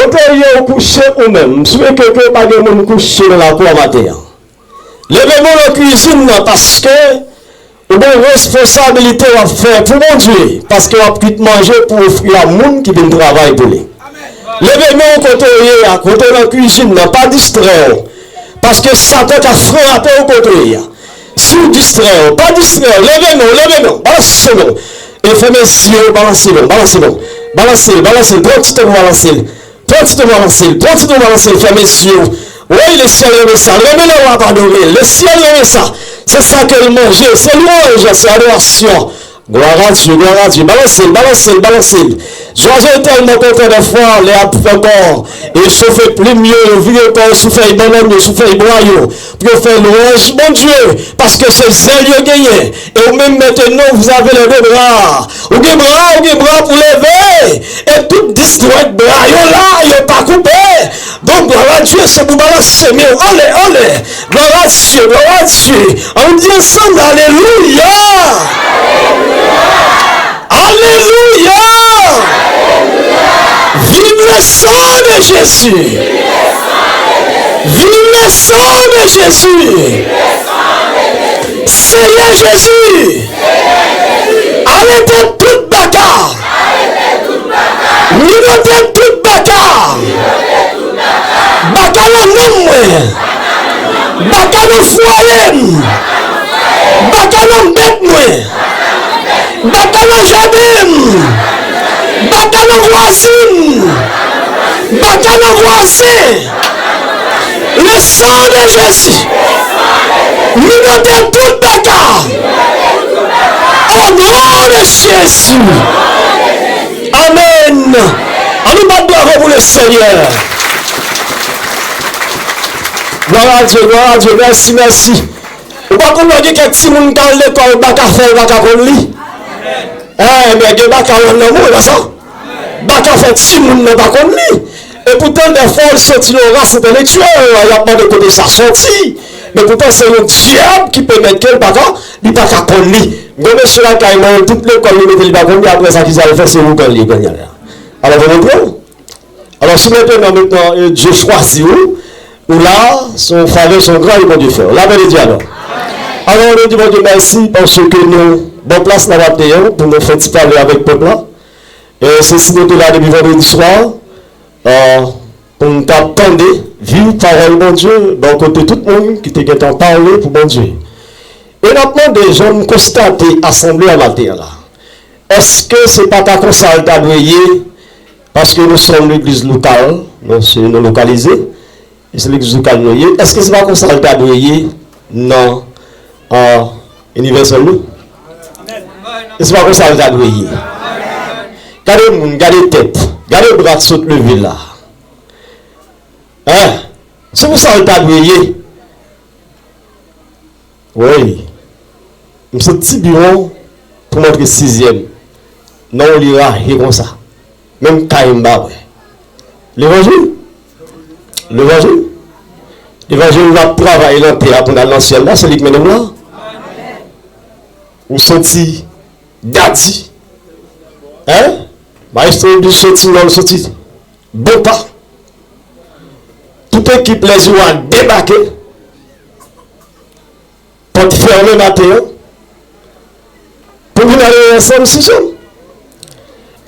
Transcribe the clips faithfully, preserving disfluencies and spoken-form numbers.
Kote w ye, ou kouche ou menm. M swete ke pa gen moun kouche nan lakou a maten an. Leve men w nan kwizin nan, paske ou gen yon responsabilite w ap fè pou Bondye, paske w ap kwit manje pou ofri a moun ki vin travay pou li. Leve men w kote w ye a, kote w nan kwizin nan, pa distrè w, paske Satan ka frape w kote w ye a. Si w distrè w, pa distrè w, leve men w, leve men w, balanse men w. E fèmen zye w, balanse men w, balanse men w. Balanse l, balanse l, pran ti tan pou balanse l. Pran ti tan pou balanse l, pran ti tan pou balanse l, fèmen zye w. Wi, lesyèl renmen sa, renmen lè w ap adore l, lesyèl renmen sa. Se sa ke l manje, se lwanj, se adorasyon. Glwa a Dye, glwa a Dye. Balanse l, balanse l, balanse l. Zwazo yo tèlman kontan dèfwa lè y ap fè kò e chofe plim yo, yo vire kò yo sou fèy bannann yo, sou fèy bwa yo, pou yo fè lwanj Bondye, paske se zèl yo genyen. E ou menm, maintenant, vous avez les deux bras. Ou gen bra, ou gen bra pou leve. E tout dis dwèt bra yo la, yo pa koupe. Donk, glwa a Dye, se pou balanse men w anlè, anlè. Glwa a Dye, glwa a Dye. Ann di ansanm, alelouya. Alelouya. Vive le sang de Jésus. Vive le sang de Jésus. Seyè Jezi, arete tout baka. Minote tout baka. Baka nan nanm mwen. Baka nan fwaye m. Baka nan bèt mwen. Baka nan jaden m. Baka nan vwazin. Baka nan vwazen. Le sang de Jésus. Minote tout baka. Au nom de Jésus. Amèn. Ann nou bat bravo pou le Senyè. Glwa a Dye, glwa a Dye. Mèsi, mèsi. Ou pa konn wè gen kèk timoun k al lekòl, baka fè yo pa ka konn li. Enben, gen baka w nan mwen, pa sa? Baka fè timoun nan pa konn li. E poutan, dèfwa, l soti nan yon ras entèlektyèl, y ap mande kote sa soti. Men poutan, se yon dyab ki pèmèt ke l pa ka, li pa ka konn li. Gon mesye lakay mwen, tout lekòl li mete li pa konn li, apre sa, kisa l fè? Se ougan li ye kounye a la. Alò, mwen montre w. Alò, si mentnan, mentnan, e, Dye chwazi w, ou la, se yon favè, se yon grâce Bondye fè w. Lapè de Dye, alò. Alò, nou di Bondye mèsi paske nou ban plas nan maten an pou nou fè ti pale avèk pèp la. E se si nou te la depi vandredi swa, e, pou n t ap tande, viv pawòl Bondye, bò kote tout moun ki te gentan pale pou Bondye. E n ap mande, jan n konstate asanble a maten an la, èske se pa ta konsa l ta dwe ye? Paske nou se yon legliz lokal, nou se, nou lokalize, e se legliz lokal nou ye. Èske se pa konsa l ta dwe ye nan, e, inivèsèl nou? E se pa konsa l ta dwe ye? Gade moun, gade tèt, gade bra k sot leve la. Hein? Se konsa l ta dwe ye. Wi. M sot ti biwo pou m antre sizyèm. Non, li raje konsa. Menm kay m pa wè. Levanjil? Levanjil? Levanjil, n ap travay nan tè a pou n al nan syèl la, se li k mennen m la. Ou santi Dadi? Hein? Maestro Edou soti, non, l soti. Bon pa. Tout ekip Lèziwa debake. Pòt fèmen maten an. Pou vin ale ansanm sou chanm.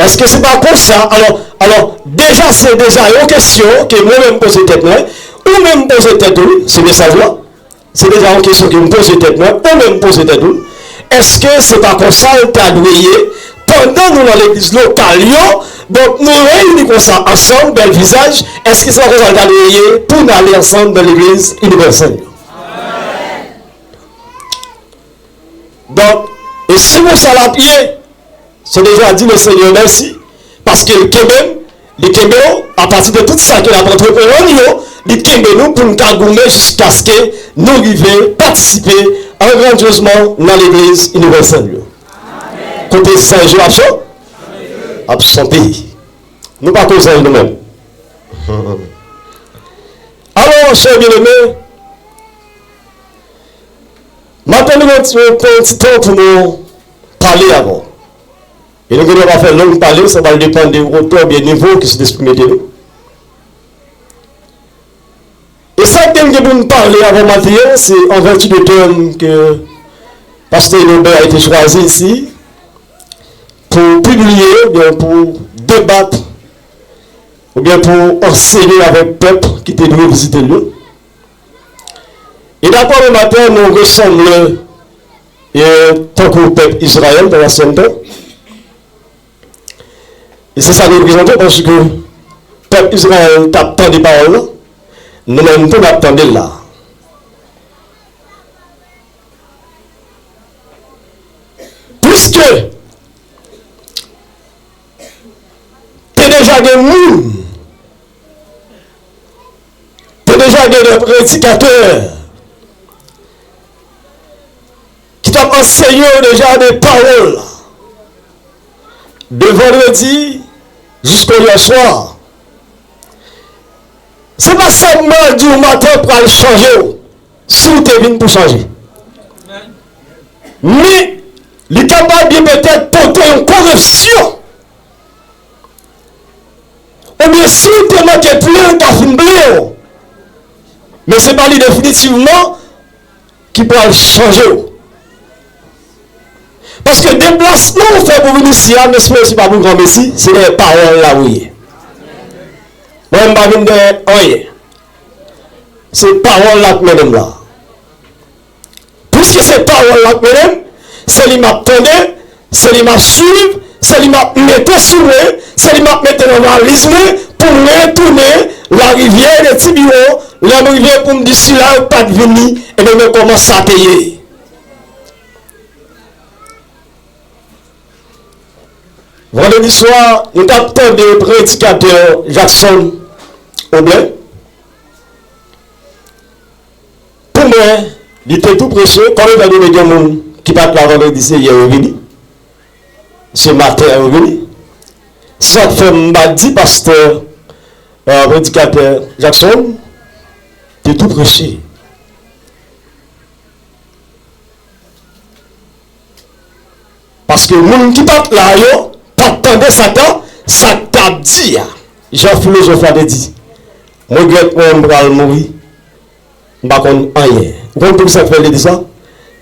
Èske se pa konsa? Alò, alò, deja, se deja yon kesyon ke mwen menm poze tèt mwen, ou menm poze tèt ou, se mesaj la. Se deja yon kesyon ke m poze tèt mwen, ou menm poze tèt ou. Èske se pa konsa l ta dwe ye pandan nou nan legliz lokal yo? Donk, nou reyini konsa ansanm, bèl vizaj. Èske se pa konsa l ta dwe ye pou n ale ansanm nan legliz inivèsèl yo? Donk, e si konsa l ap ye, se deja di Lesenyè mèsi, paske l kenbe m, li kenbe w, apati de tout sa ke l ap antreprann yo, li kenbe nou pou n ka goumen jiskaske nou rive patisipe an grandyezman nan legliz inivèsèl yo. Kote zanj yo ap chan-, ap chante. Nou pa ko zanj nou menm. Alò, chè byeneme, m ap pran yon ti, pran yon ti tan pou nou pale avè w. E nou gen dwa pa fè long pale, sa pral depann de wotè oubyen nivo ke Sentespri mete nou. E sa ke m gen pou m pale avè w maten an, se an vèti de tèm ke pastè Inobè a été chwazi isi pou pibliye oubyen pou debat oubyen pou ansenye avèk pèp ki te dwe vizite l yo. E daprè mwen maten, nou resanble, e, tankou pèp Izrayèl nan ansyen tan. E se sa nou reprezante, paske pèp Izrayèl t ap tande pawòl la, nou menm tou n ap tande l la. Piske te deja gen moun, te deja gen de predikatè ki t ap ansenye yo deja de pawòl la, de vandredi jiska yè swa. Se pa sa m pral di w maten pral chanje w, si w te vin pou chanje. Men, li kapab byen petèt pote yon koreksyon. Oubyen si w te manke plen, l ka fin plen w. Men se pa li definitivman ki pral chanje w. Paske deplasman w fè pou vin isi a, m espere se pa pou granmesi, se dèyè pawòl la ou ye. Mwen, m pa vin dèyè anyen. Se pawòl la k mennen m la. Piske se pawòl la k mennen m, se li m ap tande, se li m ap swiv, se li m ap mete sou mwen, se li m ap mete nan valiz mwen pou m retounen Larivyè de Tibiwon, lè m rive pou m di sila yo k pa t vini, ebyen men kòman sa te ye. Vandredi swa, nou t ap tande predikatè Jackson Oblè. Pou mwen, li te tou preche, kòm etan done gen moun ki pa t la vandredi, se yè yo vini. Se maten yo vini. Sa k fè m pa di pastè, eh, predikatè Jackson te tou preche. Paske moun ki pa t la yo pa t tande sa k ta, sa k t ap di a. Jan filozòf la te di, m regrèt mwen m pral mouri, m pa konn anyen. Ou konn poukisa k fè l te di sa?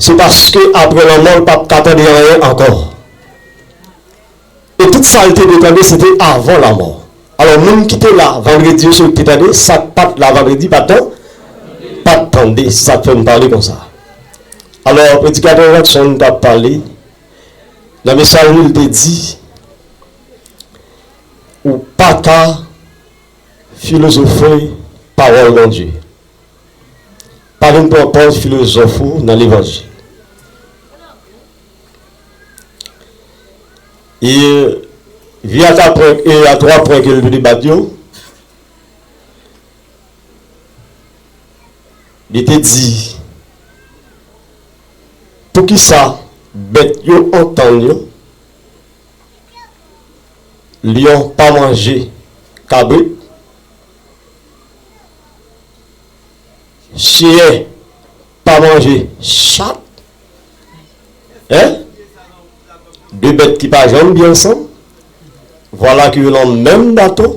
Se paske apre lanmò, l p ap ka tande anyen ankò. E tout sa l te dwe tande, se te avan lanmò. Alò, moun ki te la vandredi yo, se yo ki te tande, sa k pa t la vandredi, pa t tan-, pa t tande. Se sa k fè m pale konsa. Alò, predikatè Jackson t ap pale, nan mesaj li, li te di, ou pa ka filozofe pawòl Bondye. Pa vin pran pòz filozòf ou nan levanjil. E vye a twa pwen, e a twa pwen ke l te debat yo, li te di, poukisa bèt yo antann yo, lyon pa manje kabrit, chen pa manje chat, en? De bèt ki pa janm byen ansanm, vwala ke yo nan menm bato,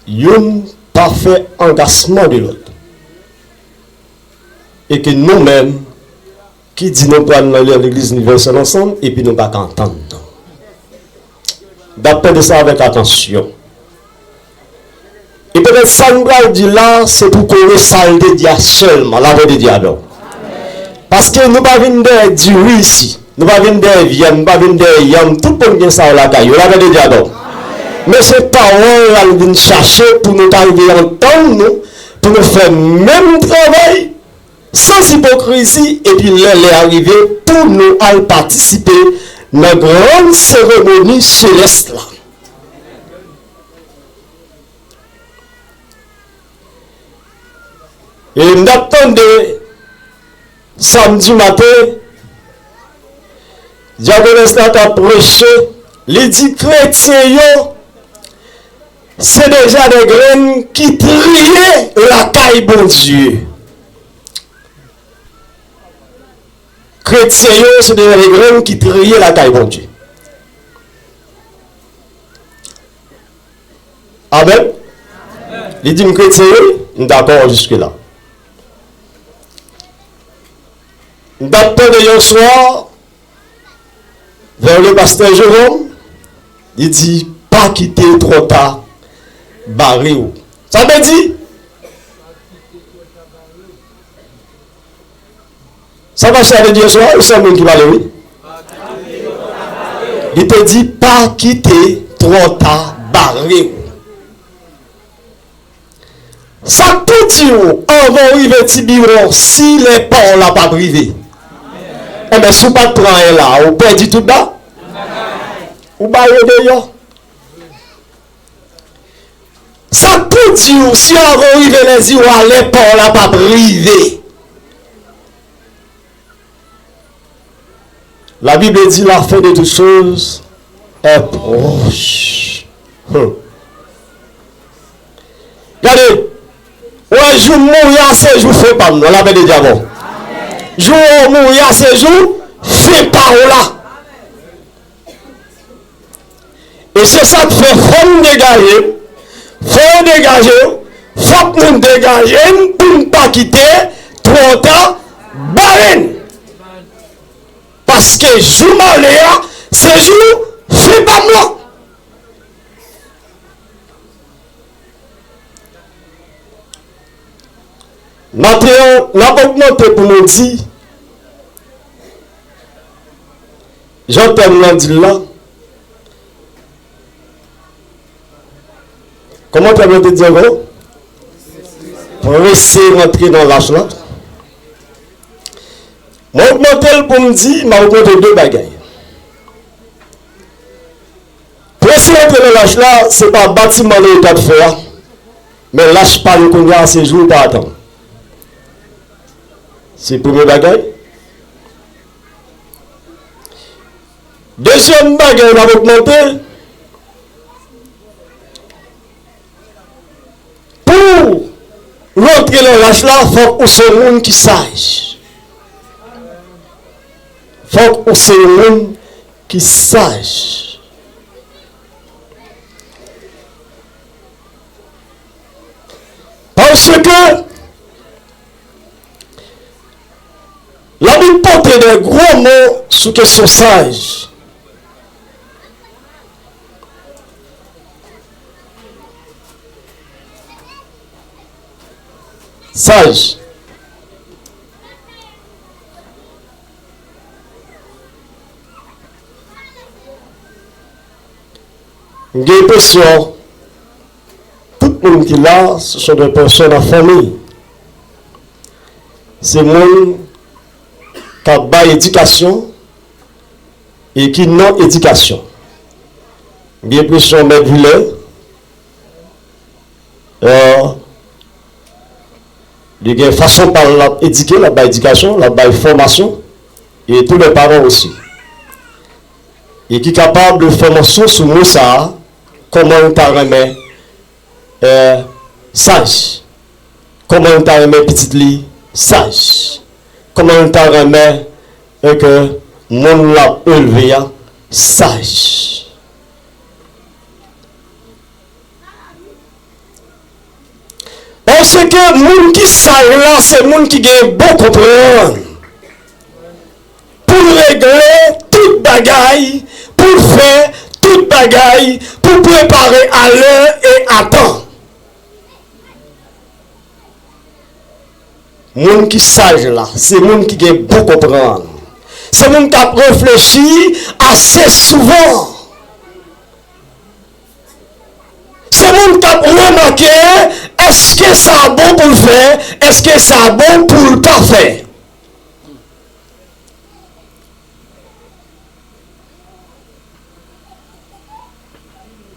youn pa fè angasman de lòt. E ke nou menm, ki di nou pral nan legliz inivèsèl ansanm, epi nou pa ka antann nou. N ap tande sa avèk atansyon. E petèt sa m pral di la, se pou kore sa l te di a sèlman, lapè de Dye avè w. Paske nou pa vin dèyè diri isi, nou pa vin dèyè vyann, nou pa vin dèyè yanm, tout moun gen sa yo lakay yo, lapè de Dye avè w. Men se pawòl la nou vin chache pou nou ta rive antann nou, pou nou fè menm travay, san ipokrizi, epi lè lè a rive pou nou al patisipe nan grann seremoni selès la. E n ap tande samdi maten, dyakonès la t ap preche, li di kretyen yo, se deja de grenn ki triye lakay Bondye. Kretyen yo, se deja de grenn ki triye lakay Bondye. Amèn. Li di m kretyen yo, M dakò jiske la. M t ap tande yè swa, vè le pastè Jerome, li di, pa kite twò ta bare w. Sa vle di, sa pastè a te di yè swa, yon sèl moun ki pale, wi. Li te di, pa kite twò ta bare w. Sa k pou di w anvan w rive ti biwo si lè pa w la p ap rive? Enben, si w pa t pran anyen la, ou pèdi tout ba? Ou ba yo deyò. Sa k pou di w si anvan w rive lè ziwa lè pa w la p ap rive? La Bible dit, la fin de toutes choses est proche. Hmm. Gade, wè, jou m mouri a se jou fen pa m nan, lapè de Dye avè w. Jou w mouri a se jou fen pa w la. E se sa k fè fò m degaje m, fò w degaje w, fòk nou degaje n pou n pa kite twò ta bare n. Paske jou m ale a, se jou fen pa m lan. Maten an, n ap ogmante pou nou di, jan tèm lan di l la, kòman tèm lan te di ankò? Prese rantre nan lach la. Mwen ogmante l pou m di, m ap ogmante de bagay. Prese rantre nan lach la, se pa batiman leta t fè a, men lach pa yo kounye a, se jou pa atan. Se premye bagay. Dezyèm bagay n ap ogmante, pou w rantre nan lach la, fòk ou se yon moun ki saj. Fòk ou se yon moun ki saj. Paske Labib pote de gwo mo sou kesyon saj. Saj. M gen enpresyon, tout moun ki la, ce sont des personnes en famille. Se moun k ap bay edikasyon e ki nan edikasyon. M gen enpresyon Mèt Vilè, euh, li gen fason pa l, l ap edike, l ap bay edikasyon, l ap bay fòmasyon, e tou lè paran osi. E ki kapab fè mansyon sou mo sa a, kòman l ta renmen, euh, saj. Kòman l ta renmen pitit li saj. Kòman l ta renmen, euh, ke moun l ap elve a saj. Paske moun ki saj la, se moun ki gen bon konprann pou l regle tout bagay, pou l fè tout bagay, pou l prepare alè e atan. Moun ki saj la, se moun ki gen bon konprann. Se moun k ap reflechi ase souvan. Se moun k ap remake, èske sa bon pou l fè, èske sa bon pou l pa fè.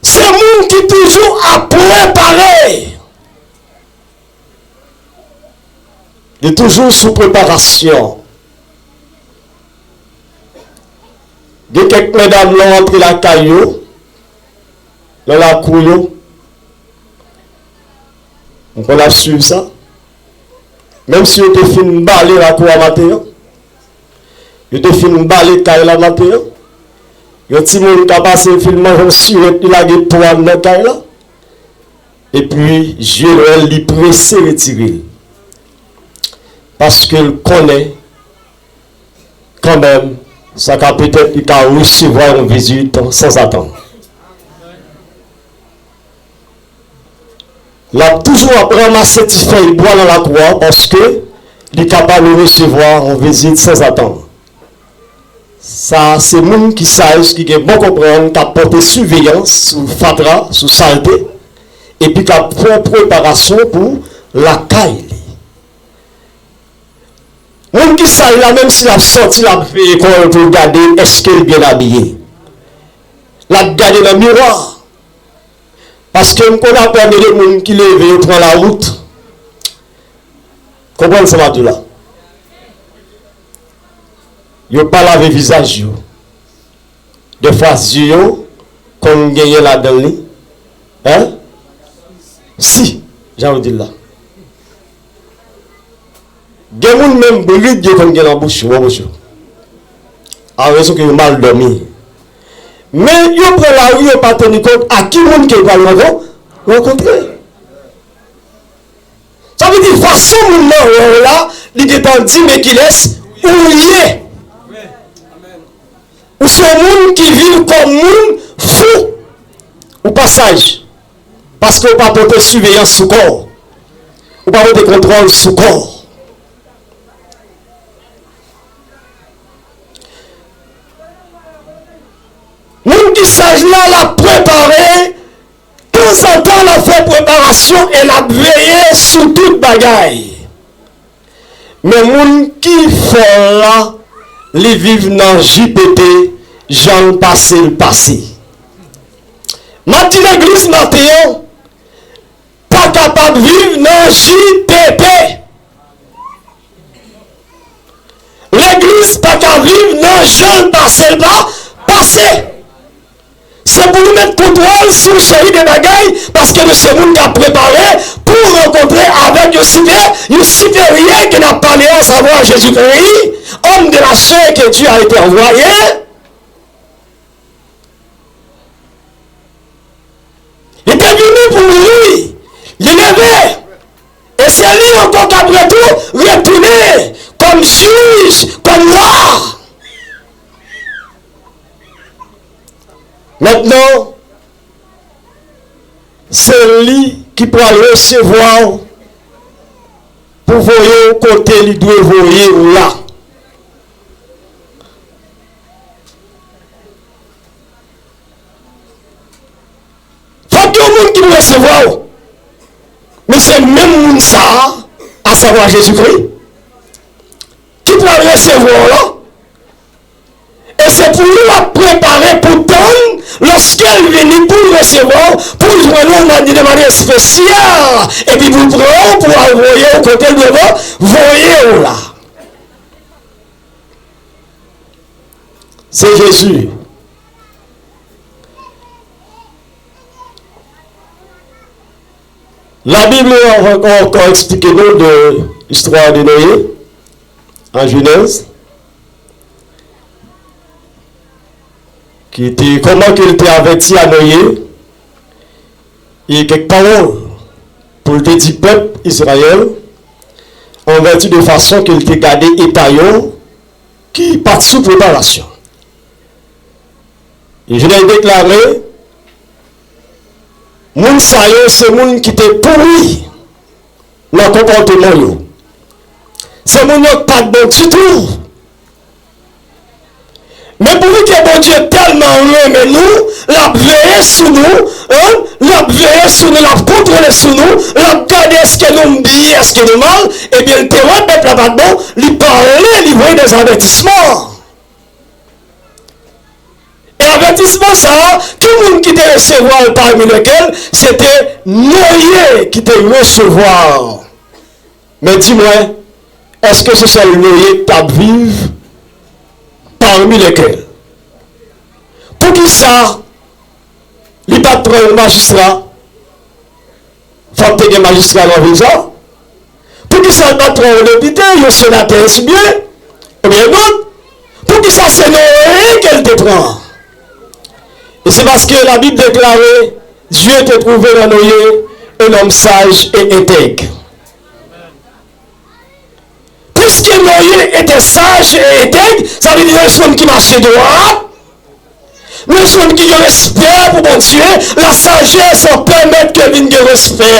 Se moun ki toujou ap prepare. Li toujou sou preparasyon. Gen kèk medam nan rantre lakay yo, nan lakou yo. M konn ap swiv sa. Menm si yo te fin bale lakou a maten an, yo te fin bale kay la maten an, yon timoun ka pase, fin manje yon sirèt, li lage po anndan kay la. epi zye Nwèl li prese retire l. Paske l konnen kanmenm sa ka petèt li ka resevwa yon vizit sanzatann. L ap toujou ap ranmase ti fèy bwa nan lakou a paske li kapab resevwa yon vizit sanzatann. Sa se moun ki saj, ki gen bon konprann, k ap pote siveyans sou fatra, sou salte, epi k ap fè preparasyon pou lakay li. Moun ki saj la, menm si l ap sòti, l ap veye kò l pou l gade èske l byen abiye. L ap gade nan miwa. Paske m konn apèn de moun ki leve, yo pran lawout. Konprann sa m ap di w la? Yo pa lave vizaj yo. Defwa zye yo konn genyen ladan li, en? Si, jan yo di l la. Gen moun menm brid yo konn gen nan bouch yo, bò bouch yo. A rezon ke yo mal dòmi. Men yo pran lari, yo pa teni kont a ki moun ke yo pral rankon-, rankontre. Sa vle di fason moun nan wè w la, li gentan di men kilès ou ye. Ou se yon moun ki viv kòm moun fou. Ou pa saj. Paske ou pa pote siveyans sou kò w. Ou pa pote kontwòl sou kò w. Moun ki saj la, l ap prepare, tanzantan l ap fè preparasyon e l ap veye sou tout bagay. Men moun ki fò la, li viv nan J P P, jan l pase l pase. M ap di legliz maten an, pa kapab viv nan J P P. Legliz pa ka viv nan jan l pase l pa pase. Se pou nou met kontwòl sou yon seri de bagay, paske nou se moun k ap prepare pou rankontre avèk yon sipè-, yon siperyè ke n ap pale a, savwa Jezikri, homme de la chair que Dieu a été envoyé. Li te vini pou mouri, li leve, e se li ankò k ap retou-, retounen kòm jij, kòm wa. Mentnan, se li ki pral resevwa w pou voye w kote li dwe voye w la. Fòk gen yon moun ki pou resevwa w. Men se menm moun sa a, asavwa Jezikri, ki pral resevwa w la. E se pou li l ap prepare pou tann lòske l vini pou l resevwa w, pou l jwenn ou nan de manyè espesyal, epi pou l pran w, pou al voye w kote l dwe vo-, voye w la. Se Jezi. Labib ankò, ankò eksplike nou de istwa de Noye an Jenèz, ki te, kòman ke l te avèti a Noye, e kèk pawòl pou l te di pèp Izrayèl, an vèti de fason ke l te gade eta yo ki pa t sou preparasyon. Jenèz deklare, moun sa yo se moun ki te pouri nan konpòteman yo. Se moun yo k pa t bon ditou. Men poukisa Bondye tèlman renmen nou, l ap veye sou nou, en, l ap veye sou nou, l ap kontwole sou nou, l ap gade èske nou byen, èske nou mal, ebyen, l te wè pèp la pa t bon, li pale, li voye dè avètisman. E avètisman sa a, ki moun ki te resevwa l, parmi lequel se te Noye ki te resevwa l. Men di mwen, èske se sèl Noye k t ap viv parmi lequel? Poukisa li pa t pran yon majistra? Fòk te gen majistra nan vil sa. Poukisa l pa t pran yon depite, yon senatè, ensi de suite, oubyen yon dòt? Poukisa se Noye ke l te pran? E se paske Labib deklare, Dye te twouve nan Noye Un homme sage et intègre. Piske Noye te saj e entèg, sa vle di yon nonm ki mache dwat, yon nonm ki gen respè pou Bondye. La sagesse pèmèt ke vin gen respè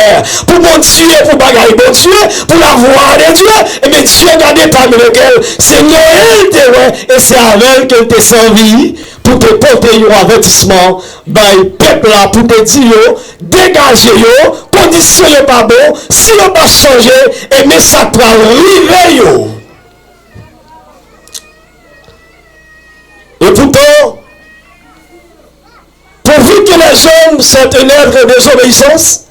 pou Bondye, pou bagay Bondye, pour la voie de Dieu. Ebyen, Dye gade pami lekel se Noye l te wè, e se avè l ke l te sèvi pou te pote yon avètisman bay pèp la, pou te di yo, degaje yo, kondisyon yo pa bon, si yo pa chanje, ebyen sa pral rive yo. Et pourtant, pourvu que les hommes sont un être de désobéissance,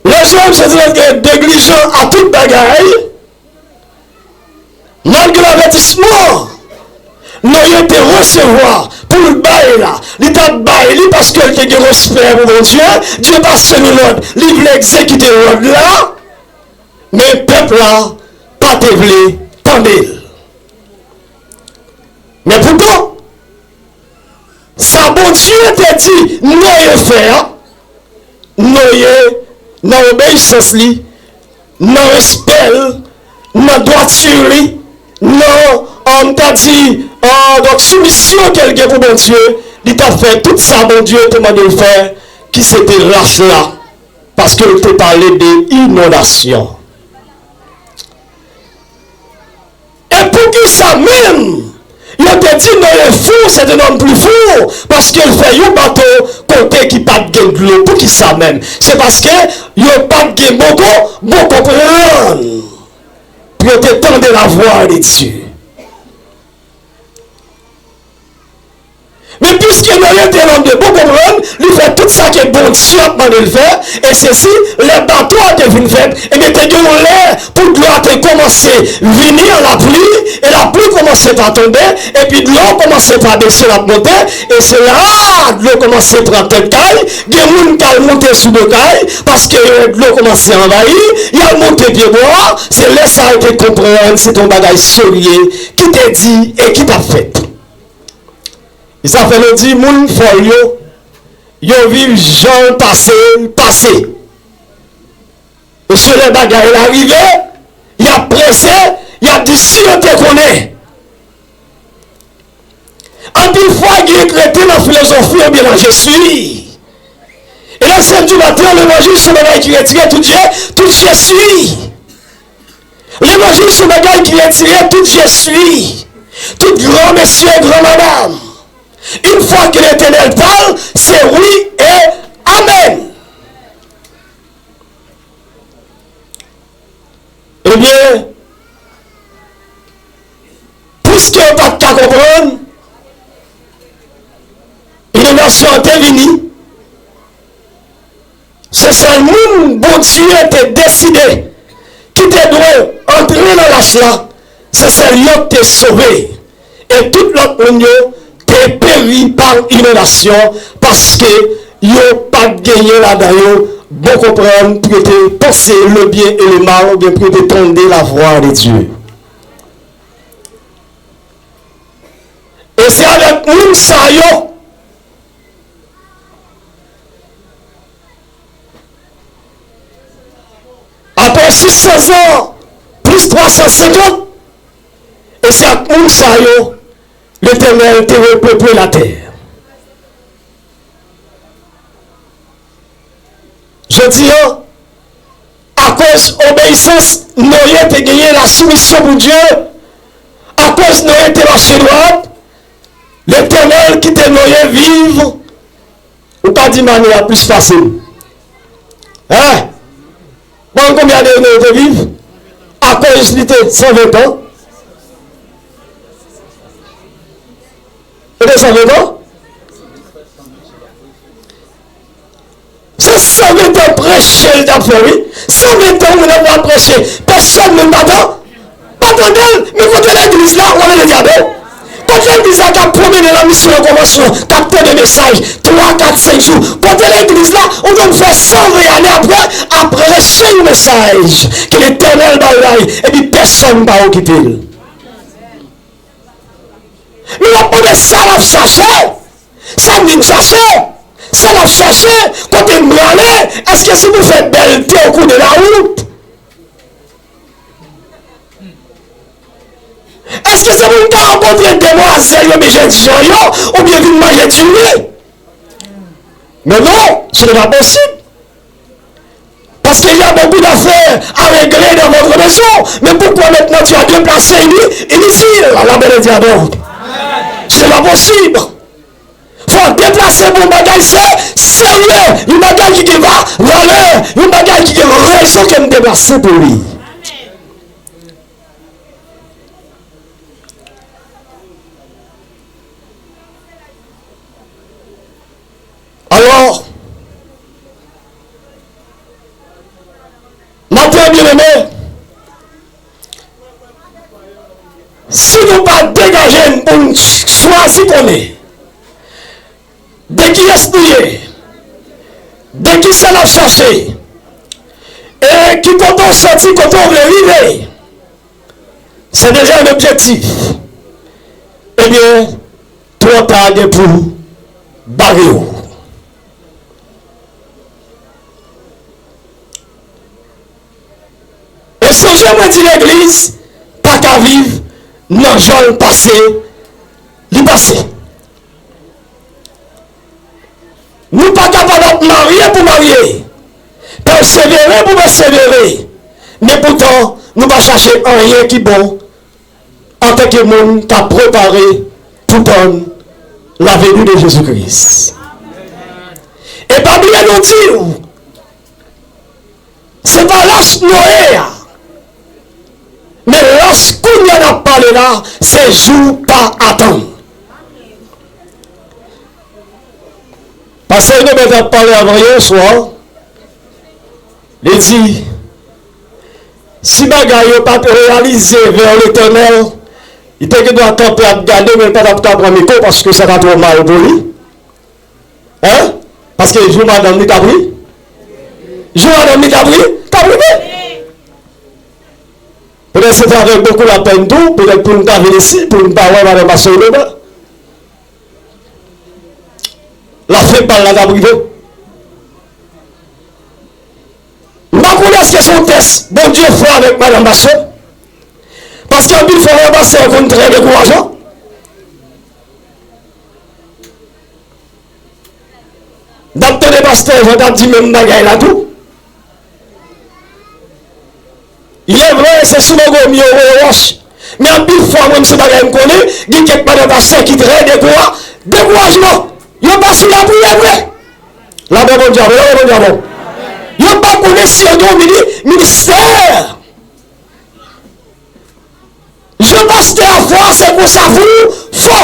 les hommes sont un être négligent à toute bagaille, malgré l'avertissement Noye te resevwa pou l bay la, li t ap bay li paske l te gen respè pou Bondye. Dye pase li lòd, li vle egzekite lòd la, men pèp la pa te vle tande l. Men poutan, sa Bondye te di Noye fè a, Noye, nan obeyisans li, nan respè l, nan dwati li, nan, an, m ta di, an, donk, soumisyon ke l gen pou Bondye, li t ap fè tout sa Bondye te mande l fè, ki se te rach la, paske l te pale de inondasyon. E poukisa menm yo te di Noye fou, se te nonm pli fou, paske l fè yon bato kote ki pa t gen dlo? Poukisa menm? Se paske yo pa t gen bon ko-, bon konprann pou yo te tande lavwa de Dye. Men piske Noye te nonm de bon konprann, li fè tout sa ke Bondye ap mande l fè, e sesi, lè bato a te fin fèt, ebyen, te gen yon lè pou dlo a te kòmanse vini an lapli, e lapli kòmanse pa tonbe, epi dlo kòmanse pa bese, l ap monte, e se la dlo kòmanse pran tèt kay, gen moun k al moute sou do kay, paske yo wè dlo kòmanse anvayi, y al moute pye bwa, se lè sa yo te konprann se te yon bagay serye ki te di e ki t ap fèt. E sa fè nou di moun fòl yo, yo viv jan l pase l pase. E se lè bagay la rive, y ap prese, y ap di si yo te konnen. Anpil fwa, gen kreten nan filozofi oubyen nan je suis. E lè se di maten, levanjil se bagay ki retire tout je, tout je suis. Levanjil se bagay ki retire tout je suis, tout gran mesye, gran madanm. Une fois que l'Éternel parle, c'est oui et amen. Ebyen, piske yo pa t ka konprann, inondasyon an te vini. Se sèl moun Bondye te deside ki te dwe antre nan lach la, se sèl yo k te sove. E tout lòt moun yo te peri pa inondasyon, paske yo pa t genyen ladan yo bon konprann pou yo te panse le bien et le mal, oubyen pou yo te tande lavwa de Dye. E se avèk moun sa yo, apre sis san zan, plis twa san senkant, e se ak moun sa yo Letènèl te repeple latè. Jodi a, akoz obeyisans Noye te genyen, la soumission pour Dieu, akoz Noye te mache dwat, Letènèl kite Noye viv. Ou pa di m ane a plis pase m. Hein? Bon, konbyen ane Noye te viv? Akoz li te san ven tan. Li te san ven tan? Se san ven tan preche li t ap fè, wi. San ven tan moun ap preche. Pèsonn moun pa tan, pa tande l. Men kote legliz la, w ap tande dyab. Kote legliz la k ap pwomennen nan misyon nan kòmansman, k ap tande mesaj twa, kat, senk jou? Kote legliz la, ou konn fè san ven ane apre, ap preche yon mesaj ke Letènèl bay la, epi pèsonn pa okipe l. Men w ap mande sa l ap chache, sa m vin chache, Sa l ap chache, kote m prale? Èske se pou fè bèlte au cours de la route? Èske se pou m ta rankontre demwazèl yo, oubyen jènjan yo, oubyen vin manje diri? Men non, ce n'est pas possible. Parce qu'il y a beaucoup d'affaires à régler dans votre maison. Mais pourquoi maintenant tu as déplacé ini-, inutile? La belle diadon. Ce n'est pas possible. Fò w deplase pou yon bagay se serye, yon bagay ki gen va-, valè, yon bagay ki gen rezon ke m deplase pou li. Alò, maten, byeneme, si nou pa degaje n pou n chwazi konnen de kiyès nou ye, de kisa n ap chache, e ki kote w soti, kote w vle rive, se deja yon objektif. Ebyen, twò ta gen pou bare w. E sonje mwen di legliz pa ka viv nan jan l pase, li pase. Nou pa kapab ap marye pou marye, pèsevere pou pèsevere, men poutan nou pa chache anyen ki bon antanke moun k ap prepare pou tann la venue de Jésus-Christ. E pa bliye nou di w, se pa lach Noye a, men lach kounye a n ap pale la, se jou pa atann. Pastè Nobè t ap pale avan yè swa, li di, si bagay yo pa t reyalize vè Letènèl, li te gen dwa kanpe ap gade, men li pa t ap ka pran mikwo paske sa ta twò mal pou li. Hein? Paske jou madanm li t ap ri-, jou madanm li t ap ri-, t ap rive. Petèt se te avèk bokou lapèn tou, petèt pou n ta vin isi, pou n pa wè madanm pastè Nobè. Lafen pa l la t ap rive. M pa konnen èske se yon tès Bondye fè avèk madanm pastè. Paske anpil fwa, madanm pastè yo konn trè dekourajan. N ap tande pastè Jean t ap di menm bagay la tou. Il est vrai, se sou mango m yo voye wòch. Men anpil fwa, mwen, se bagay m konnen, gen kèk madanm pastè ki trè dekoura-, dekourajman. Yo pa sou lapriyè vre. Labè Bondye avè, labè Bondye avè. Yo pa konnen si yo gen yon mini-, ministè. Jan pastè a fò a, se konsa pou ou fò.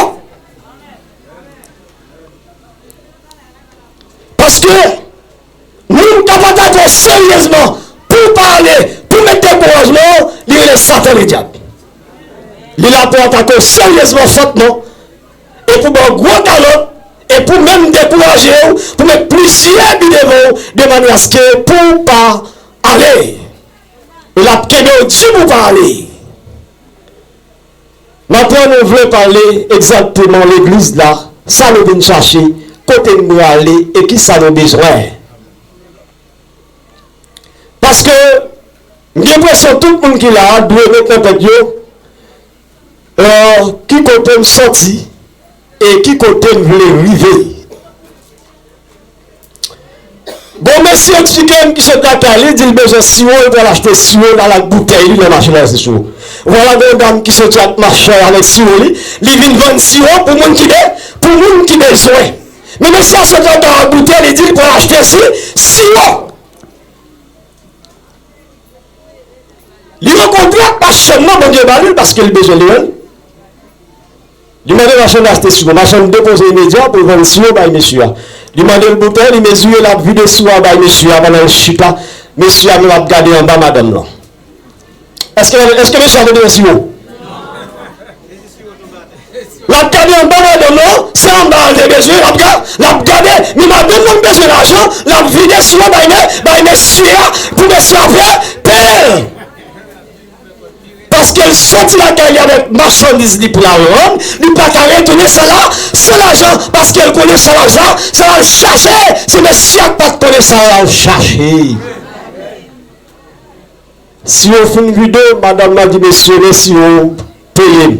Paske moun k ap atake w seryezman pou w pa ale, pou met dekourajman, li rele Satan Ledyab. Li la pou atake w seryezman, fòtman, e pou ba w gwo kalòt, e pou menm dekouraje w, pou met plizyè bi devan w, de manyè aske pou w pa ale. E l ap kenbe w di pou w pa ale. Maten, nou vle pale egzakteman legliz la, sa nou vin chache, kote n prale e kisa nou bezwen. Paske m gen enpresyon tout moun ki la a dwe met nan tèt yo, euh, ki kote m soti e ki kote m vle rive. Gon mesye eksplike m ki sot lakay li, di l bezwen siwo, li pral achte siwo, l al ak boutèy li nan mache l al achte siwo. Vwala gon dam ki soti ak machann avèk siwo li, li vin vann siwo pou moun ki be-, pou moun ki bezwen. Men mesye a sot lakay ak boutèy, li di li pral achte si-, siwo. Li rankontre ak machann nan, Bondye ba li l paske li bezwen li menm. Li mande machann nan achte siwo. Machann nan depoze imedya pou l vann siwo bay mesye a. Li mande l boutèy, li mezire, l ap vide siwo a bay mesye a pandan l chita. Mesye a menm ap gade anba madanm lan. Èske, èske mesye a te bezwen siwo? L ap gade anba madanm lan, se anba a l te bezwen, l ap ga-, l ap gade, men madanm nan bezwen lajan, l ap vide siwo bay me-, bay mesye a, pou mesye a fè pè l. Pas-, Paske l soti lakay li avèk machandiz li pou l al vann, li pa ka retounen san la, san lajan, paske l konnen san lajan, sa l al chache, se mesye a k pa t konnen sa l al chache. Si yo fin vide, madanm nan di, "Mesye, men si yo peye m."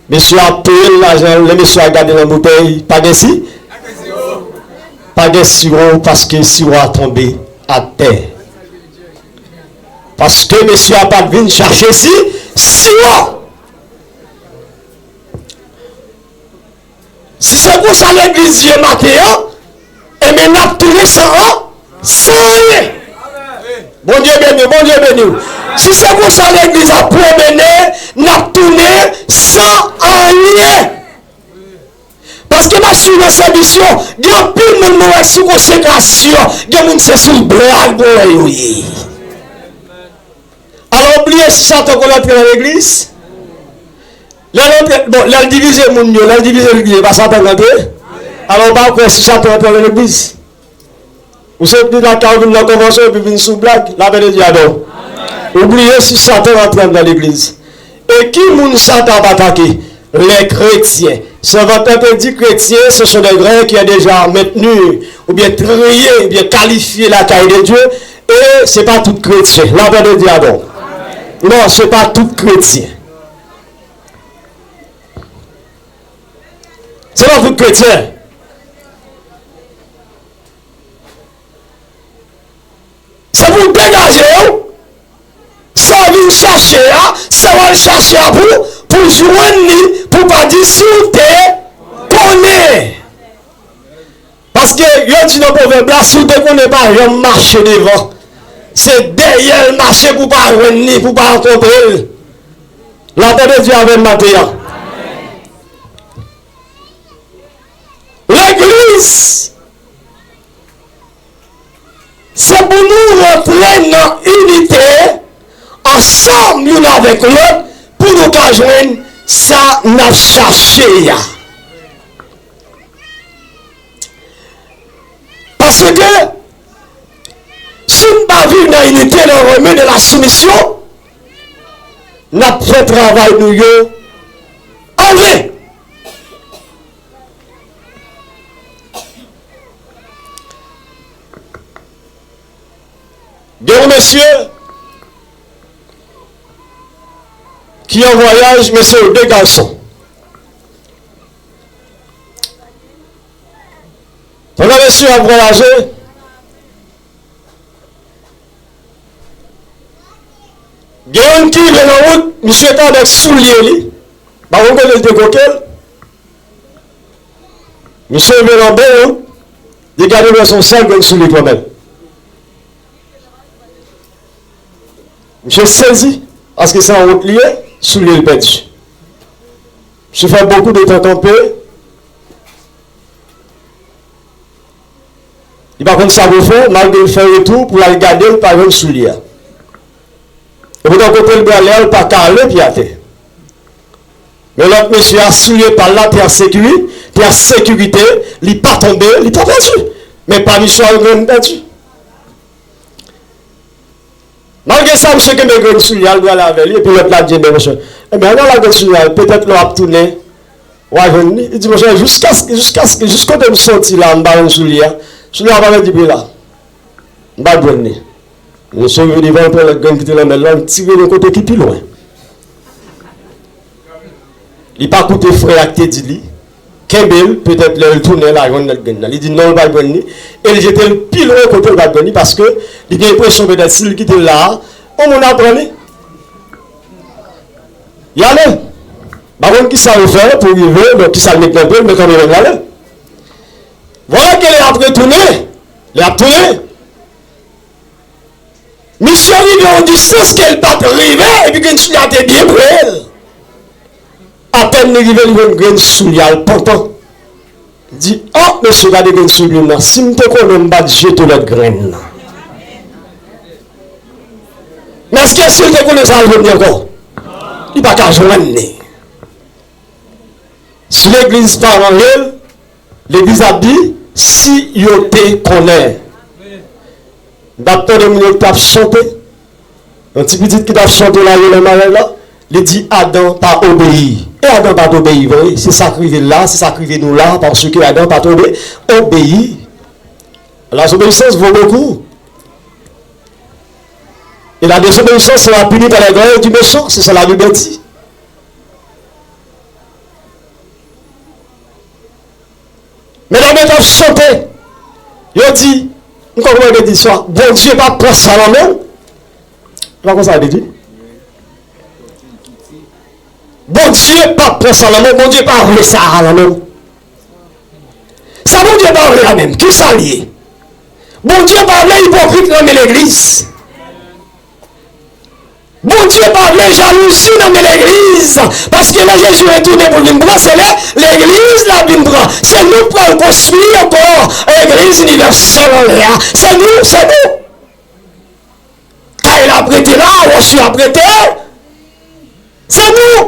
Mesye a peye l lajan, lè mesye a gade nan boutèy, pa gen si? Pa gen siwo, paske siwo a tonbe atè. Paske mesye a pa t vin chache si, siwo. Si se konsa legliz ye maten an, ebyen n ap tounen san an, san anyen. Bondye beni w, Bondye beni w. Si se konsa legliz ap pwomennen, n ap tounen san anyen. Paske m ap swiv nan sèvis yo, gen anpil moun mwen wè sou konsekrasyon, gen moun se sou blag mwen wè yo ye. Alò, w bliye si Satan konn antre nan legliz? Lè l antre, bon, lè l divize moun yo, lè l divize legliz, e pa Satan k antre? Alò, w pa kwè si Satan antre nan legliz? Ou sot di lakay ou vin nan konvansyon epi vin sou blag, lapè de Dye avè w. Ou bliye si Satan antre anndan legliz. E ki moun Satan ap atake? Les chrétiens. Sèvant lan te di kretyen, ce sont des grains qui est déjà maintenu, oubyen trié, oubyen kalifye lakay de Dye. E se pa tout kretyen. Lapè de Dye avè w. Non, se pa tout kretyen. Se pa tout kretyen. Se pou w degaje w. Sa w vin chache a, sa w al chache a pou, pou w jwenn li, pou w pa di si w te konnen. Paske yo di nan pwovèb la, si w te konnen pa janm mache devan. Se dèyè l mache pou w pa jwenn li, pou w pa rankontre l. Lapè de Dye avè m maten an. Legliz, se pou nou rantre nan inite, ansanm youn avèk lòt, pou nou ka jwenn sa n ap chache a. Paske, si n pa viv nan inite, nan renmen, nan la soumisyon, n ap fè travay nou yo anven. Gen yon mesye ki an vwayaj, mesye yo de gason. Pandan mesye yo ap vwayaje, gen youn ki rive nan wout, misye te avèk soulye li, pa konn kote l te koke l. Misye rive nan bò wout, li gade, wè se yon sèl grenn soulye ki anba l. Misye sezi, paske se nan wout li ye, soulye l pèdi. Misye fè bokou de tan kanpe, li pa konn sa pou l fè, malgre l fè retou pou l al gade, l pa jwenn soulye a. Epoutan, kote l prale a, l pa ka ale pye atè. Men lòt mesye a, soulye pa l la te an sekiri-, te an sekirite, li pa tonbe, li pa pèdi. Men pa misye a, yon grenn pèdi. Malgre sa, misye kenbe grenn soulye a, l prale avè li, epi lòt la di, "Ebyen, monchè, ebyen, ann al ak grenn soulye a, petèt lè w ap tounen, w a jwenn li." Li di, "Monchè, jiskaske, jiskaske, jis kote m soti la, m pa jwenn soulye a. Soulye a pa pèdi pri la. M pa jwenn li." Misye rive devan l, pran lòt grenn ki te nan men l lan, l tire l yon kote ki pi lwen. Li pa koute frè a ki te di li kenbe l, petèt lè l tounen, l a jwenn lòt grenn nan. Li di non, l pa jwenn li, e l jete l pi lwen kote l pa jwenn li, paske li gen enpresyon petèt si l kite l la a, yon moun ap pran li. Li ale. Pa konn kisa yo fè pou rive, donk kisa l met nan pye l, men kanmenm l ale. Vwala ke lè y ap retounen, lè y ap tounen, misye rive yon distans ke l pa t rive, epi grenn soulye a te byen pre l. Apèn li rive, li jwenn grenn soulye a, l pantan. Li di, "An, mesye, gade grenn soulye m nan. Si m te konnen, m pa t jete lòt grenn nan." Men èske si l te konnen sa, l jwenn li ankò? Li pa ka jwenn li. Si legliz pa range l, legliz ap di, "Si yo te konnen." M t ap tande moun yo k t ap chante. Yon ti pitit ki t ap chante la, yo nan maryaj la, li di Adan pa obeyi. E Adan pa t obeyi vre, se sa k rive l la, se sa k rive nou la, paske Adan pa t obe-, obeyi. La désobéissance vaut beaucoup. Et la désobéissance sera punie par les grêles du méchant, c'est ça la Bible dit. Medam yo t ap chante, yo di, m kwè kòman yo te di sa, Bondye p ap pran sa nan men w. Se pa konsa yo te di? Bondye p ap pran sa nan men w, Bondye pa vle sa a nan men w. Sa Bondye pa vle a menm, kisa l ye? Bondye pa vle ipokrit nan men legliz. Bondye pa vle jalouzi nan men legliz, paske lè Jezi retounen pou l vin pran, se lè legliz l ap vin pran. Se nou k pral konstwi ankò legliz inivèsèl anlè a. Se nou, se nou. Kay la ap rete la, wòch yo ap rete. Se nou.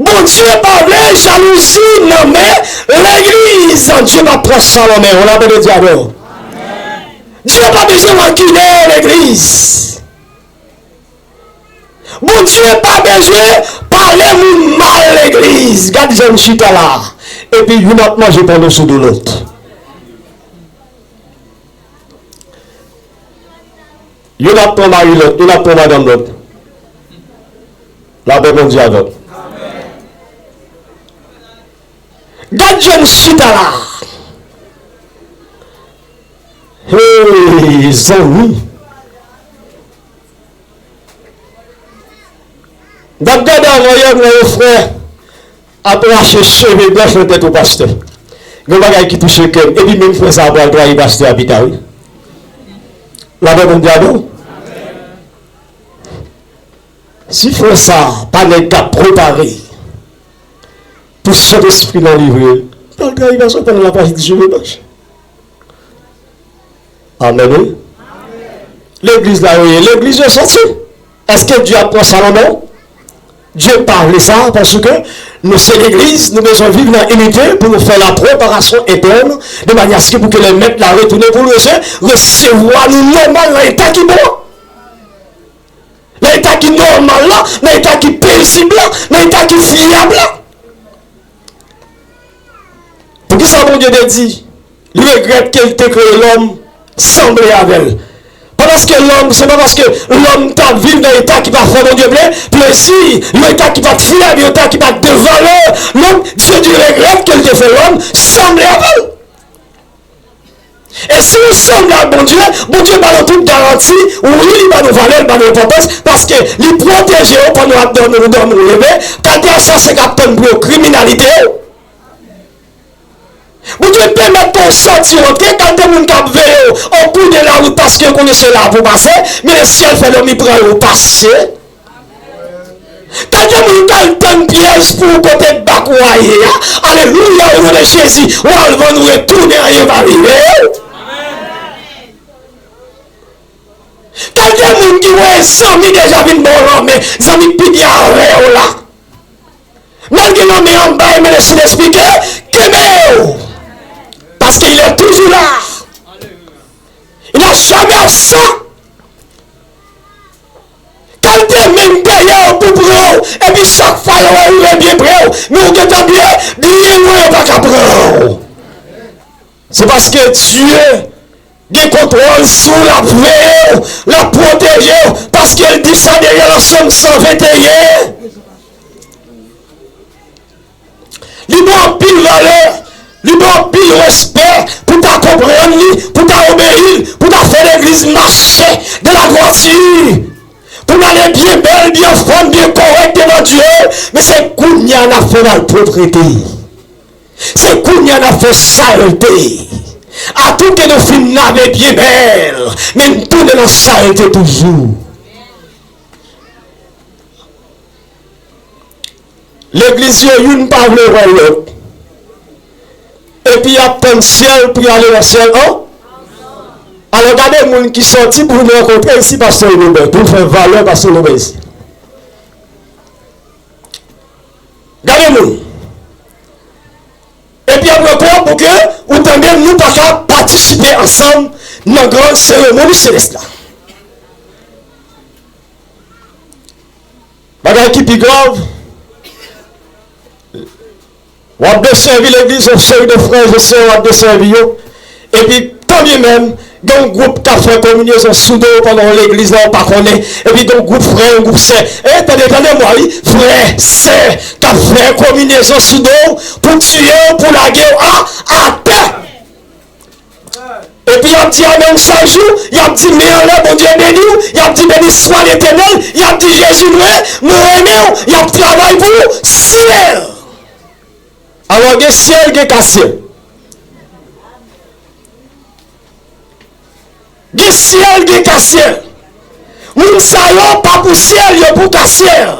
Bondye pa vle jalouzi nan men legliz. Dye p ap pran sa nan men w. Lapè de Dye avè w. Dye pa bezwen rankinen legliz. Bondye pa bezwen pale moun mal legliz. Gad jan n chita la. Epi youn ap manje pandan sou do lòt. Youn ap pran mari lòt, youn ap pran madanm lòt. Lapè Bondye avè w. Gad jan n chita la. Hey, zanmi. M t ap gade avan yè, m wè yon frè ap rache cheve blanch nan tèt yon pastè. Gen bagay ki touche kè m. Epi menm frè sa a pral trayi pastè a pita, wi. Lapè Bondye avè w. Si frè sa a pa nèg k ap prepare pou Sentespri nan livre l, pral trayi pastè pandan l ap rache ti cheve blanch. Amèn, wi. Legliz la yo ye, legliz yo sòti. Èske Dye ap pran sa nan men w? Dye pa vle sa, paske nou se legliz, nou bezwen viv nan inite pou nou fè la preparasyon entèn, de manyè aske pou ke lè Mèt la retounen pou l rese-, resevwa nou nòmal nan eta ki bon. Nan eta ki nòmal la, nan eta ki pezib la, nan eta ki fyab la. Poukisa Bondye te di, li regrèt ke l te kreye lòm sanble avè l? Pa paske lòm, se pa paske lòm t ap viv nan eta ki pa fè Bondye ple-, plezi, yon eta ki pa t fyab, yon eta ki pa t de valè. Non, Dye di regrèt ke l te fè lòm sanble avè l. E si nou sanble ak Bondye, Bondye ba nou tout garanti, wi, li ba nou valè, li ba nou enpòtans, paske li pwoteje w pandan w ap dòmi, ou dòmi, ou leve, kalite asasyen k ap tann pou yo kriminalite w. Bondye pèmèt ke w sòti rantre, kalite moun k ap veye w o kou de la wout paske yo konnen se la pou w pase, men lesyèl fè dòmi pran yo pase. Kalite moun k al tann pyèj pou w kote bak ou a ye a. Alelouya, o non de Jezi, w al vann ou retounen, anyen pa rive w. Kalite moun ki wè zanmi deja vin ba w lanmen, zanmi k pi byen avè w la. Malgre lanmen an bay, men le Sentespri ke kenbe w. Paske il est toujours là. Il n'est jamais absent. Kalite men dèyè w pou pran w, epi chak fwa yo rive byen pre w, men ou gentan byen, byen lwen, yo pa ka pran w. Se paske Dye gen kontwòl sou w, l ap veye w, l ap pwoteje w, paske l di sa Derive nan Sòm san venteyen. Li ba w anpil valè, li ba w anpil respè pou w ta konprann li, pou w ta obeyi l, pou w ta fè legliz mache de la droiture, pou n ale byen bèl, byen fòm, byen kòrèk devan Dye. Men se kounye a n ap fè malpwoprete. Se kounye a n ap fè salte. Akoute nou fin lave byen bèl, men n tounen nan salte toujou. Legliz yo, youn pa vle wè lòt. Epi y ap tann syèl pou y ale nan syèl an. Alò, gade moun ki sòti pou vin rankontre isi, pastè Enobè, pou fè valè pastè Enobè isi. Gade moun. Epi ap rantre pou ke ou tande nou pa ka patisipe ansanm nan gran seremoni selès la. Bagay ki pi grav, w ap desèvi legliz, yon seri de frè e sè w ap desèvi yo. Epi, tanbyemenm, gen yon gwoup k ap fè kominyezon sou do w pandan w legliz la, ou pa konnen. Epi, gen yon gwoup frè, yon gwoup sè. E, tande, tande mwen, wi. Frè, sè, k ap fè kominyezon sou do w pou tiye w, pou lage w a, atè. Epi y ap di amèn chak jou, y ap di men anlè, Bondye beni w, y ap di beni swa Letènèl, y ap di Jezi mwen, mwen renmen w, y ap travay pou w, syèl. Alò gen syèl, gen ka syèl. Gen syèl, gen ka syèl. Moun sa yo pa pou syèl, yo pou ka syèl.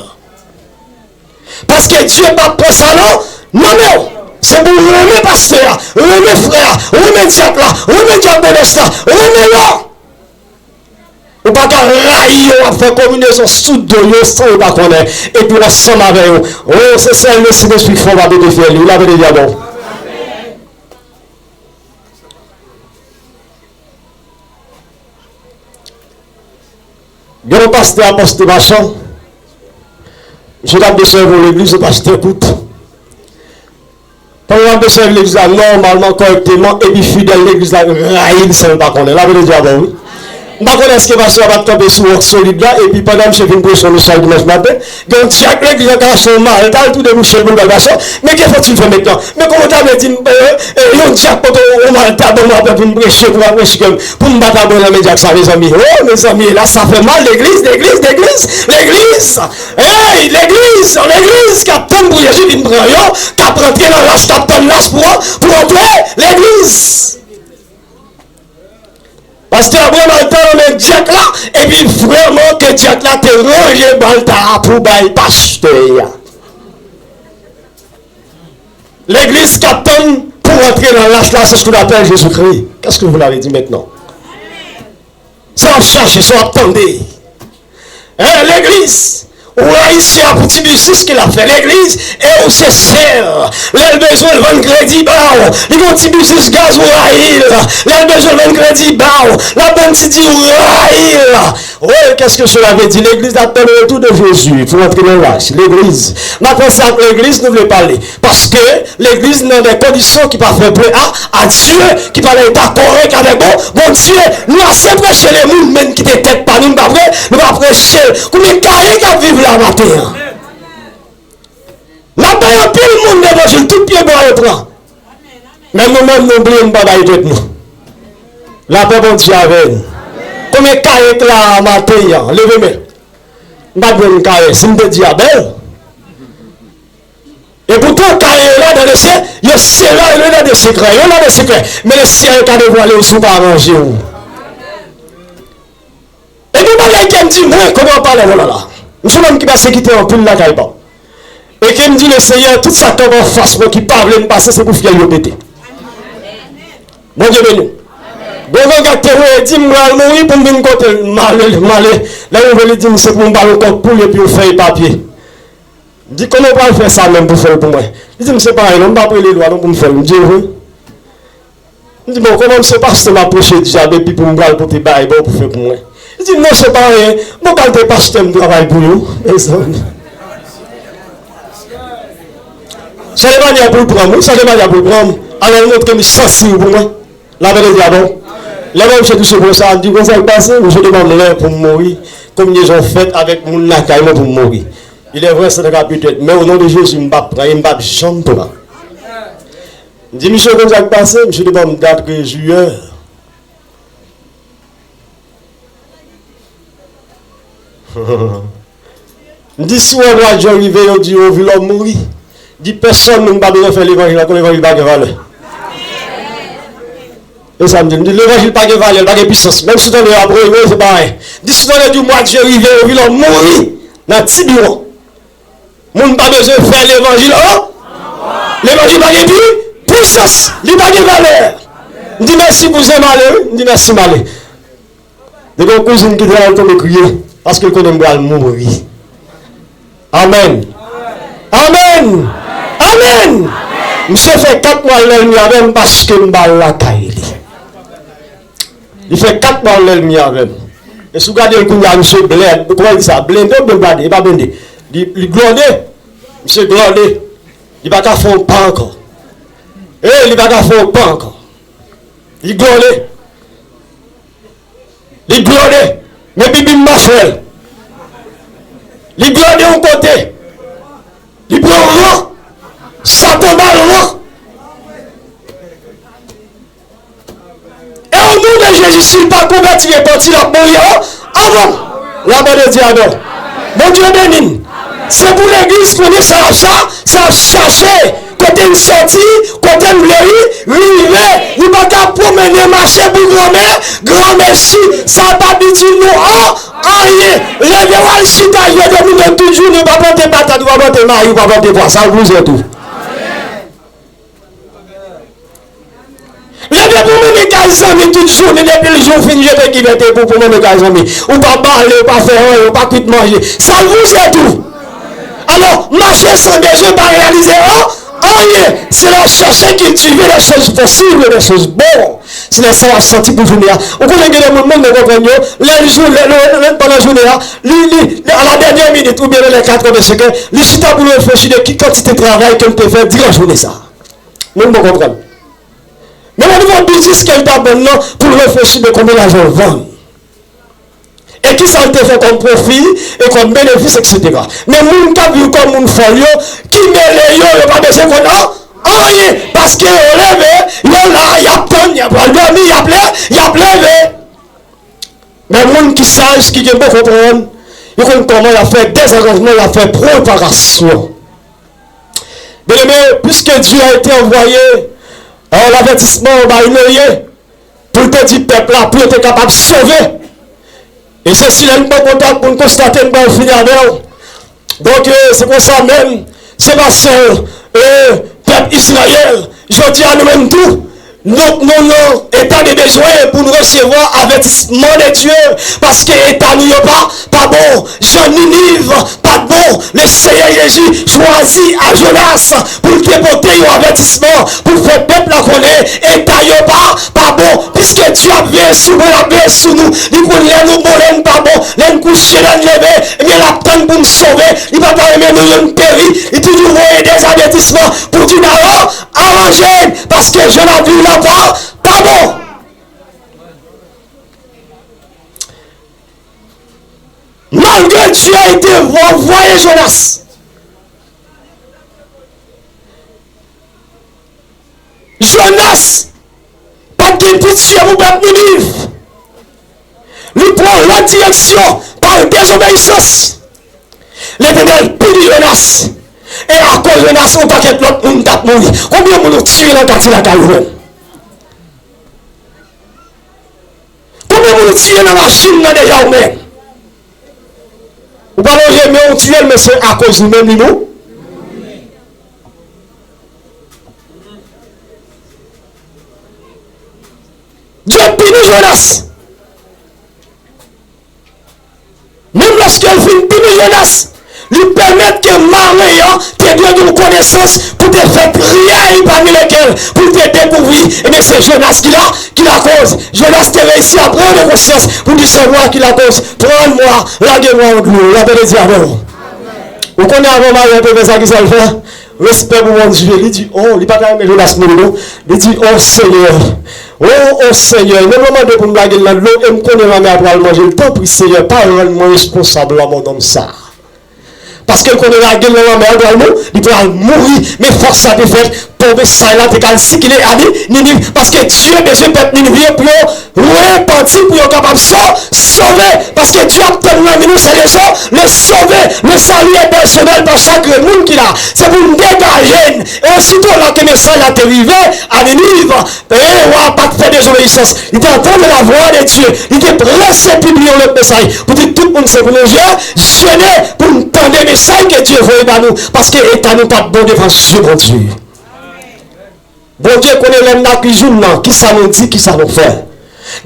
Paske Dye p ap pran sa nan, nan men w. Se pou w renmen pastè a, renmen frè a, renmen dyak la, renmen dyakonès la, renmen yo. Ou pa ka rayi yo, w ap fè kominezon sou do yo san yo pa konnen, epi w ansanm avè yo. O, se sèl Lespri k fè w pa mete fyèl li, lave de dyabò. Gen yon pastè, apòst Machan, misye t ap desèvi yon legliz, yon pastè kout. Pandan l ap desèvi legliz la nòmalman, kòrèkteman, epi fidèl legliz la rayi l san l pa konnen. Lave de dyabò, wi. M pa konnen èske pastè a pa t kanpe sou wòk solid la, epi pandan misye fin preche yon mesaj dimanch maten, gen yon dyak legliz la k al achte yon malta, l tou debouche l pou l ba l pastè. Men ki fòt li fè mentnan? Men kòman w ta vle di m, e, e, yon dyak pote yon malta ban mwen apre pou m preche, pou m ap preche kè m, pou m bat abò nan men dyak sa, mezanmi. O, mezanmi, la sa fè mal, legliz, legliz, legliz, legliz. Ey, legliz, legliz k ap tann pou Jezi vin pran yo, k ap rantre nan lach, k ap tann lach pou, pou rantre, legliz. Pastè a pran malta nan men dyak la, epi vrèman ke dyak la te ranje malta a pou bay pastè a. Legliz k ap tann pou rantre nan lach la, c'est ce qu'on appelle Jésus-Christ. Qu'est-ce que vous l'avez dit maintenant? Sa w ap chache, sa w ap tande. Hein, legliz, ou rayi sè a pou ti biznis ke l ap fè. Legliz, e ou se sè. Lè l bezwen l vann kredi ba w. Li gon ti biznis gaz, ou rayi l. Lè l bezwen l vann kredi ba w. L ap vann ti di, ou rayi l. Oui, qu'est-ce que cela veut dire? Legliz la tann retour de Jésus pou antre nan lach. Legliz. Nan konsa ak legliz, nou vle pale. Paske legliz nan de kondisyon ki pa fè ple a, a Dye, ki pa nan eta kòrèk avèk bon, Bondye. Nou ase preche lemonn, men kite tèt pa nou, n pa vre, nou pa preche l. Konbyen kayen k ap viv la maten an? N ap bay anpil moun levanjil, tout pye bwa yo pran. Men nou menm, nou bliye, n pa bay tèt nou. Lapè Bondye avè n. Konbyen kayen k la maten an? Leve men. M pa jwenn kayen. Si m te di a bèl. Epoutan, kayen yo la dan de se, yo sela, yo la de sekrè, yo la de sekrè. Men Lesyèl ka devwale w si w pa ranje w. E gen bagay ke m di mwen, kòman w pale, olala. M se nonm ki pase kite anpil lakay pa w. E ke m di Lesenyè, tout sa k ap anfas mwen ki pa vle m pase, se pou fyèl yo pete. Bondye beni w. Gon ganga k te voye di m pral mouri pou m vin kote l. M ale, m ale. Lè m rive, li di m se pou m ba l yon kòk poul epi yon fèy papye. M di, "Kòman w pral fè sa menm pou fè l pou mwen?" Li di m, "Se pa anyen non, m p ap rele lwa non pou m fè l." M di, "Vre?" M di, "Bon, kòman m se pastè m ap preche dyab epi pou m pral pote bay ba w pou fè pou mwen?" Li di m, "Non, se pa anyen. Bon, kalite pastè m travay pou yo." Mezanmi. Sa de manyè pou l pran m, wi, sa de manyè pou l pran m. Alò, l montre m sansi pou mwen. Lapè de Dye avè w. Lè mwen misye touche pou sa, m di, "Konn sa k pase?" Misye te ban m lè pou m mouri. Konbinezon fèt avèk moun lakay mwen pou m mouri. Il est vrai, c'est le cas peut-être, mais au nom de Jésus, m p ap pran e m p ap janm pran. M di, "Misye, konn sa k pase?" Misye te ban m dat ke jiyè. M di, "Si w wè mwa jen rive, yo di yo vilòm mouri." Di pèsonn, moun pa bezwen fè levanjil ankò, levanjil pa gen valè. E sa m di, m di, "Levanjil pa gen valè, l pa gen pisans. Menm si w tande yo ap rele, se pa anyen." M di, "Si w tande di mwa jen rive, yo vilòm mouri nan ti biwo." Moun pa bezwen fè levanjil an. Levanjil pa gen pi, pisans, li pa gen valè. M di mèsi kouzen, m ale wi. M di mèsi, m ale. Depi yon kouzin ki te al tonbe kriye, paske l konnen m pral mouri. Amèn. Amèn. Amèn. Misye fè kat mwa l lènmi avè m paske m pa al lakay li. Li fè kat mwa l lènmi avè m. E si w gade l kounye a, misye blend, kòman yo di sa? Blende oubyen blade? E pa blende. Li, li glòde. Misye glòde. Li pa ka fè yon pa ankò. Ey, li pa ka fè yon pa ankò. Li glòde. Li glòde. Men Bib li mache l. Li glòde yon kote. Li pran ran. Satan ba l ran. E o non de Jezi, si l pa konvèti, repanti, l ap mouri an, avan. Lapè de Dye avè w. Bondye beni n. Se pou legliz konnen sa y ap cha-, sa y ap chache, kote n sòti, kote n vle ri-, rive. Nou pa ka pwomennen mache pou granmè, granmèsi, sa pa itil nou an, anyen. Leve w al chita, jwe domino tout jounen, ou pa plante patat, ou pa plante mayi, ou pa plante pwa, sa l pou zèt ou. Leve pou mennen kay zanmi tout jounen depi l jou fin jete ki vète pou, pou mennen kay zanmi. Ou pa bale, ou pa fè anyen, ou pa kwit manje. Sa l vouzè tou. Alò, mache san bezwen pa reyalize an, anyen. Se la chèche kiltive les choses possibles, les choses bonnes. Se lè sa w ap santi pou jounen an. Ou konnen gen de moun, moun mwen konprann yo, lè l jou-, lè, lè, lè, pandan jounen an, li, li, li, a la dènyè minit oubyen lè kat è vennsenk, li chita pou l reflechi de ki kantite travay ke l te fè diran jounen sa a. Moun mwen konprann. Men o nivo biznis ke l t ap vann nan, pou l reflechi de konbyen lajan l vann. E kisa l te fè kòm pwofi, e kòm benefis, etsetera. Men moun k ap viv kòm moun fòl yo, ki mele yo, yo pa bezwen konn an, anyen. Paske yo leve, yo la, y ap tann, y ap pral dòmi, y ap le-, y ap leve. Men moun ki saj, ki gen bon konprann, yo konn kòman y ap fè dezaranjman, y ap fè preparasyon. Byeneme, puisque Dieu a été envoyé, euh, l'avertissement bay Noye, pou l te di pèp la, pou yo te kapab sove. E se si lè n pran kontak pou n konstate n pral fini avè w. Donk, euh, se konsa menm, se pa sèl, euh, pèp Izrayèl. Jodi a, nou menm tou, nou, nou nan eta de bezwen pou n resevwa avètisman de Dye, paske eta nou yo pa, pa bon. Jan Niniv pa t bon, Lesenyè Jezi chwazi a Jonas pou l te pote yon avètisman, pou l fè pèp la konnen eta yo pa, pa bon. Piske Dye ap veye sou mwen, l ap veye sou nou. Li konn lè nou bon, lè n pa bon, lè n kouche, lè n leve, ebyen, l ap tann pou n sove. Li pa ta renmen nou youn peri. Li toujou voye dèzavètisman pou di n al aranje n, paske jan n ap viv la pa, pa bon. Malgre Dye te vo-, voye Jonas, Jonas pa t gen pitye pou pèp Niniv. Li pran lòt direksyon pa dezobeyisans. Letènèl pini Jonas. E akoz Jonas, yon pakèt lòt moun t ap mouri. Konbyen moun ou tiye nan katye lakay ou menm? Konbyen moun ou tiye nan machin nan deja ou menm? Ou pa lonje men w tiye l, men se akoz ou menm li mou-. Dye pini Jonas. Menm lòske l fin pini Jonas, li pèmèt ke maren an te dwe gen yon konesans pou te fè triyèy pami lekèl, pou l te dekouvri, ebyen, se Jonas ki la, ki lakoz. Jonas te reyisi a pran de konsyans pou di, se mwa ki lakoz, pran mwa, lage mwa nan dlo, lapè de Dye avè w. Ou konnen avan maren an te fè sa, kisa l fè? Respè pou Bondye. Li di, oh, li pa ta renmen Jonas mouri, non. Li di, oh, Senyè. Oh, oh, Senyè. Menm lè w mande pou m lage l nan dlo, e m konnen lanmè a pral manje l, tanpri, Senyè, pa rann mwen responsab lanmò nonm sa a. Paske l konnen lage l nan lanmè a, l pral mou-, li pral mouri. Men fòk sa te fèt pou mesaj la te ka al sikile a Ni-, Niniv. Paske Dye bezwen pèp Niniv yo pou yo repanti, pou yo kapab so-, sove. Paske Dye ap tann nan men nou, sè lezo, le sove, le salut est personnel pa chak moun ki la. Se pou n degaje n. E osito la ke mesaj la te rive a Niniv, e wa a pa t fè dezobeyisans. Li te entendre la voix de Dieu. Li te prese pibliye yon lòt mesaj. Pou di tout moun se pou nou je-, jene, pou n tande mesaj ke Dye voye ba nou. Paske eta nou pa t bon devan je Bondye. Bondye konnen lè n nan kwizin nan, kisa nou di, kisa nou fè.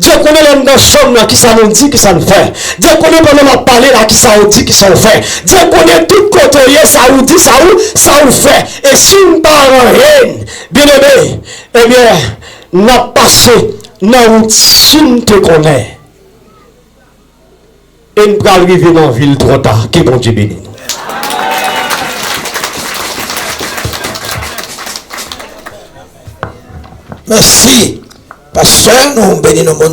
Dye konnen lè n nan chanm nan, kisa nou di, kisa n fè. Dye konnen pandan n ap pale la, kisa w di, kisa w fè. Dye konnen tout kote w ye, sa ou di, sa ou, sa ou fè. E si n pa ranyen n, byeneme, ebyen, n ap pase nan wout si n te konnen. E n pral rive nan vil twò ta. Ke Bondye beni nou. Mèsi. Pastè, nou beni non Bondye.